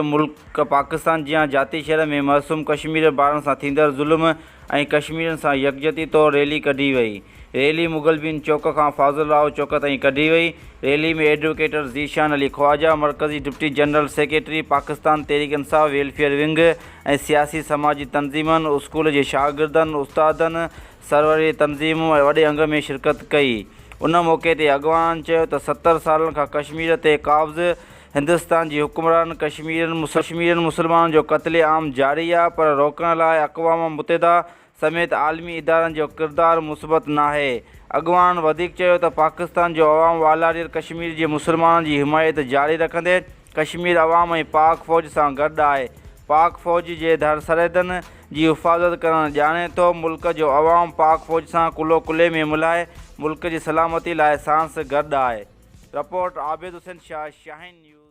ملڪ پاڪستان جيان جاتي شهر ۾ معصوم ڪشميري ٻارن سان ٿيندڙ ظلم ۽ ڪشميرين سان يڪجهتي طور ريلي ڪڍي وئي. ريلي مغلبين چوڪ کان فاضل راهو چوڪ تائين ڪڍي وئي. ريلي ۾ ايڊووڪيٽر ذيشان علي خواجه، مرڪزي deputy general secretary Pakistan Tehreek Insaf welfare wing ۽ سياسي سماجي تنظيمن، اسڪول جي شاگردن، استادن، سروري تنظيمون ۽ وڏي انگ ۾ شرڪت ڪئي. ان موقعي تي اڳواڻن چيو ته 70 سالن کان ڪشمير تي قابض هندستان جي حڪمرانن ڪشميرين مسلمانن جو قتل عام جاري آ پر روڪڻ لاء اقوام متحده سميت عالمي ادارن جو ڪردار مثبت ناهي. اڳواڻن وڌيڪ چيو ته پاڪستان جو عوام والاريل ڪشمير جي مسلمانن جي حمايت جاري رکندي ڪشمير عوام ۽ پاڪ فوج سان گڏ آهي پاڪ فوج جي ڌر سرحدن جي حفاظت ڪرڻ ڄاڻي ٿو ملڪ جو عوام پاڪ فوج سان ڪلهو ڪلهي ۾ ملائي ملڪ جي سلامتي لاء ساڻس گڏ آهي. Report, Abid Hussain Shah, Shaheen news.